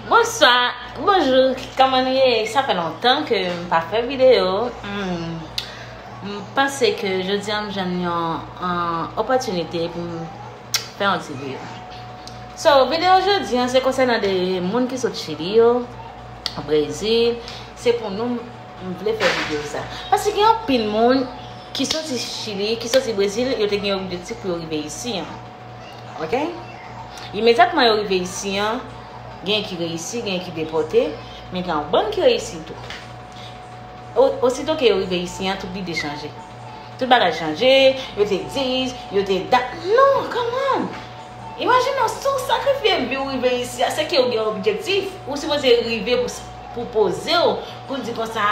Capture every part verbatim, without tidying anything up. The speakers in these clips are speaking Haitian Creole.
Bonswa, bonjou, kòman nou ye? Sa fè lontan ke m pa fè videyo. Hmm, m panse ke jodi a m jwenn yon, yon opòtinite pou m fè yon ti videyo. So, videyo jodi a se konsènan de moun ki sot Chili yo, Brezil. Se pou nou m vle fè videyo sa. Paske gen anpil moun ki soti Chili, ki soti Brezil, yo te gen objektif pou yo rive isi an. Ok? Imedyatman yo rive isi an, gen ki reyisi, gen ki depòte, men gen yon bann ki reyisi tou. O- Osito ke yo rive isi an, tout lide chanje. Tout bagay chanje, yo te dis, yo te dat. Non, come on! Imajine w, si w sakrifye vi w rive isi a, se ke w gen objektif, ou sipoze rive pou, pou poze w, pou di konsa,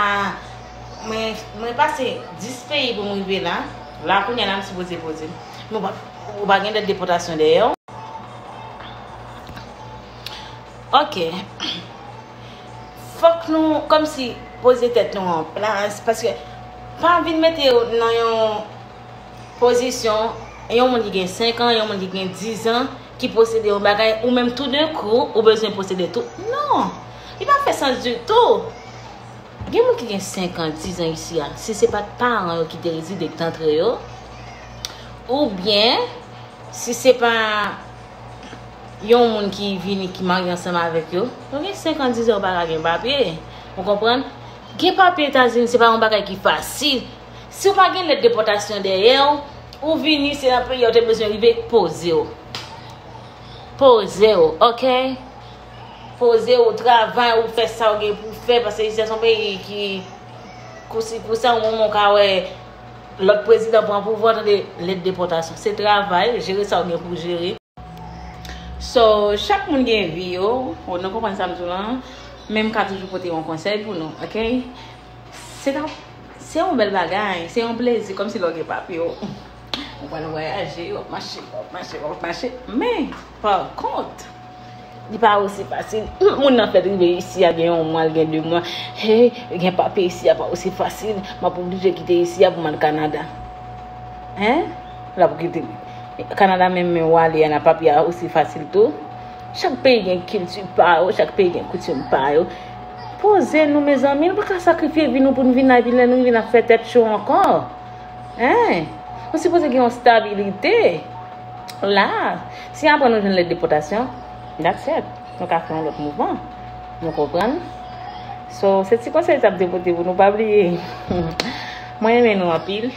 mwen, mwen pase dis peyi pou m rive la, la kounye a la m sipoze poze m. Men w pa, ou pa gen lèt depòtasyon dèyè w. Ok. Fòk nou kòmsi poze tèt nou an plas, paske pa vin mete yo nan yon pozisyon, yon moun ki gen senk an, yon moun ki gen dis an, ki posede yon bagay, ou menm toudenkou, ou bezwen posede tou. Non! Li pa fè sans ditou. Gen moun ki gen senk an, dis an isi a, si se pa t paran yo ki te rezide, ki t antre yo, oubyen si se pa yon moun ki vini, ki marye ansanm avèk yo, yo gen senk an, dis an, yo pa ka gen papye. Ou konprann? Gen papye Etazini, se pa yon bagay ki fasil. Si w pa gen lèt depòtasyon dèyè w, ou vini, se nan peyi a w te bezwen rive, poze w. Poze w, ok? Poze w, travay, ou fè sa w gen pou fè, paske isi a se yon peyi ki kousi kousa, yon moman w ka wè lòt prezidan pran pouvwa, tande, lèt depòtasyon. Se travay, jere sa w gen pou jere. So, chak moun gen vi yo, ou nou konprann sa m di w lan, men m ka toujou pote yon konsèy pou nou, ok? Se ta, se yon bèl bagay, se yon plezi, kòmsi lè w gen papye w. Ou pral vwayaje, w ap mache, w ap mache, w ap mache. Men, pa kont, li pa osi fasil. Moun nan fèk rive isi a, gen yon mwa, l gen de mwa. Hey, gen papye isi a pa osi fasil. M ap oblije kite isi a pou m al Kanada. Hein? L ap kite Kanada menm, men w ale a, nan papye a osi fasil tou. Chak peyi gen kilti pa yo, chak peyi gen koutim pa yo. Poze nou, mezanmi, nou pa ka sakrifye vi nou pou n vin la, epi lè nou rive n ap fè tèt cho ankò. Hein? Nou sipoze gen yon stabilite. La, si apre nou jwenn lèt depòtasyon, that's it. Nou ka fè yon lòt mouvman. Nou konprann? So, se ti konsèy sa m te pote pou nou, pa bliye. Mwen renmen nou anpil.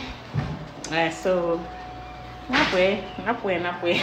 Yeah, so, n ap wè, n ap wè, n ap wè.